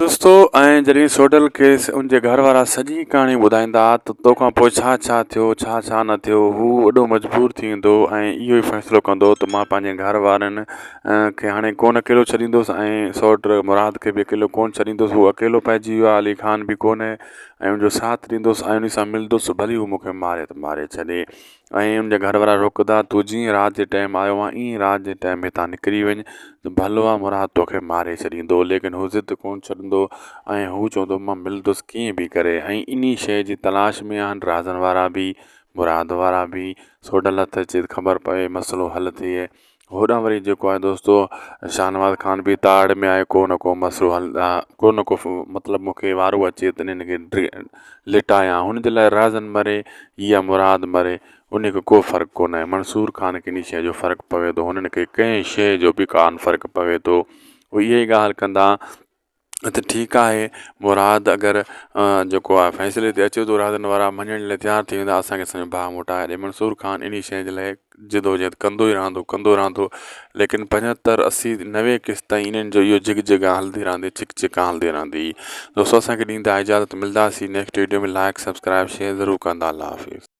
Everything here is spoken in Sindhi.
دوستو ۽ جڏهن سوڍل کي ان جي گهر وارا سڄي ڪهاڻي ٻڌائيندا ته توکان پوء ڇا ڇا ٿيو ڇا ڇا نه ٿيو هو وڏو مجبور ٿي ويندو ۽ اهو ئي فيصلو ڪندو ته مان پنهنجي گهر وارن کي هاڻي ڪونه اڪيلو ڇڏيندس ۽ سوڍ مراد کي به اڪيلو ڪونه ڇڏيندس هو اڪيلو پئجي ويو آهي علي خان به ڪونهي ۽ ان جو ساٿ ڏيندس ۽ ان سان ملندس ڀلي هو مون کي ماري ته ماري ڇڏي ۽ ان جا گهر وارا روڪندا تون جيئن رات جي ٽائيم آيو آهين ائين رات جي ٽائيم هتان نڪري وڃ ته ڀلو آهي مراد توکي ماري ڇڏيندو ليڪن هو ضد ڪونه ڇڏندو ۽ هو چوندو مان ملندس ڪيئن به ڪري ۽ انهي شيء جي تلاش ۾ آهن رازن وارا به مراد وارا به سوڍل هٿ اچي ته خبر پوي مسئلو حل ٿئي هوڏانهن وري جيڪو آهي دوستو شاهنواز خان به تاڙ ۾ آهي ڪو نه ڪو مسئلو حل ڪو نه ڪو مطلب مون کي وارو اچي ته انهن کي لٽايان هن جي لاء رازن مري يا مراد مري ان کي ڪو فرق ڪونهي منصور خان کي ان شيء جو فرق پوي ٿو هنن کي ڪنهن شيء جو به ڪانه فرق پوي ٿو هو اها ئي ڳالهه ڪندا ته ٺيڪ آهي مراد اگر جيڪو آهي فيصلي تي اچي ٿو رازن وارا مڃڻ لاء تيار ٿي ويندا اسان کي اسان جو ڀاء موٽائي ڏي منصور خان انهي شيء جي لاء جدوجهد ڪندو ئي رهندو ڪندو رهندو ليڪن پنجهتر 80 90 قسط تائين انهن جو اهو جگ جگا هلندي رهندي چڪ چڪا هلندي رهندي دوستو اسان کي ڏيندا اجازت ملداسي next video ۾ like subscribe share ضرور ڪندا الله حافظ.